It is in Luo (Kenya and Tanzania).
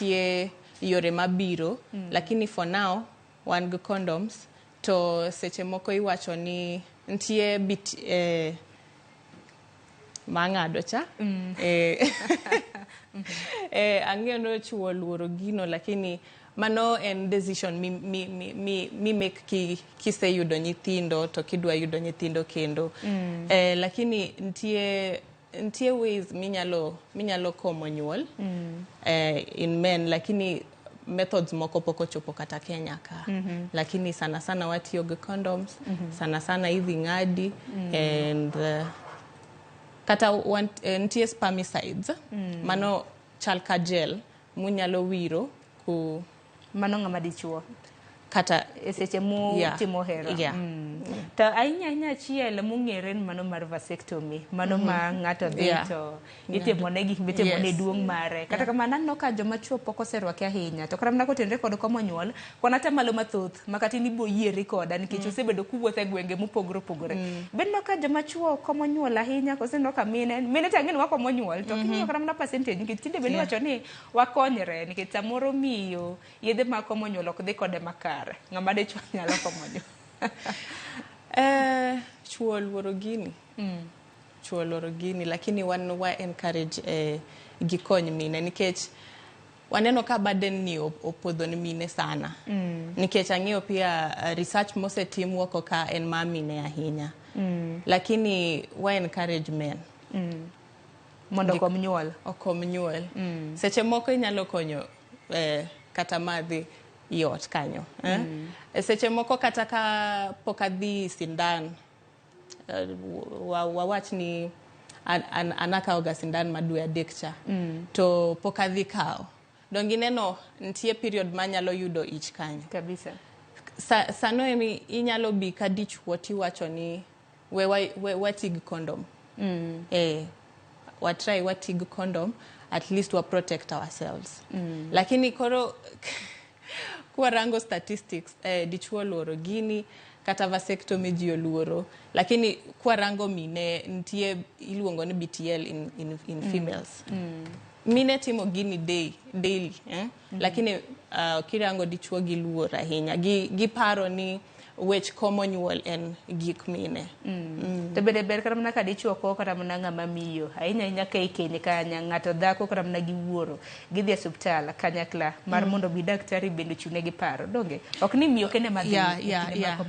Nitie yore mabiro, lakini for now wan gi condoms. To seche moko iwacho ni nitie bit mang'ado cha. Ang'eyo ni chuo luoro gino, lakini mano en decision mi make kiseyudo nyithindo to kidwa yudo nyithindo kendo. Lakini nitie ways minyalo komo nyuol in men, lakini methods moko pok ochopo kata Kenya ka. Lakini sana sana watiyo gi condoms, sana sana idhi ng'adi and kata nitie spermicides. Mano chal ka gel munyalo wiro ku Mano ng'ama dichuo kata e seche mutimo hera. Yeah. To ahinya ahinya achiel mong'ere en mano mar vasectomy, mano ma ng'ato dhi to itimone gik mitimone duong' mare. Kata kamano, aneno ka joma chuo pok oserwake ahinya, to kata mana kotenore kod komo nyuol, kwan atamalo mathoth ma kata in ibo yieri koda nikech osebedo kuwuotho e gwenge mopogore opogore. Be ineno ka joma chuo komo nyuol ahinya, koso ineno ka mine mine to ang'e ni wakomo nyuol, to king'iyo kata mana percentage, nikech tinde bende iwacho ni wakonyre, nikech samoro miyo yedhe mag komo nyuol ok dhi kode makare, ng'ama dichuo nyalo komo nyuol. Chuo luoro gini. Chuo luoro gini, lakini wan wa encourage gikony mine, nikech waneno ka burden ni opodho ne mine sana. Nikech ang'eyo pia research mosetim oko ka en mar mine ahinya. Lakini wa encourage men mondo okom nyuol. Okom nyuol. Seche moko inyalo konyo kata madhi i ot kanyo. Eh? Seche moko kata ka pok adhi sindan, wawach ni an akawo ga sindan ma dwe 3 cha, to pok adhi kawo. Donge ineno nitie period manyalo yudo ich kanyo? Kabisa. Sano emi inyalo bi ka dichuo tiwacho ni we watig condom. Wa try watig condom, at least wa protect ourselves. Lakini koro kwarango statistics, dichuo oluoro gini, kata vasectomy ji oluoro, lakini kwarango mine, nitie iluongo ni BTL in females. Mine timo gini daily, eh? Lakini kirango dichuo giluor ahinya, giparo ni wech komo nyuol en gik mine. To bende ber kata mana ka dichuo kowo kata mana ng'ama miyo, ahinya ahinya ka ikeny kanya ng'ato dhako kata mana gi wuoro gidhi e osiptal kanyakla mar mondo bi daktari bende ochunegi paro, donge ok ni miyo kende madhi e kinde mag komo.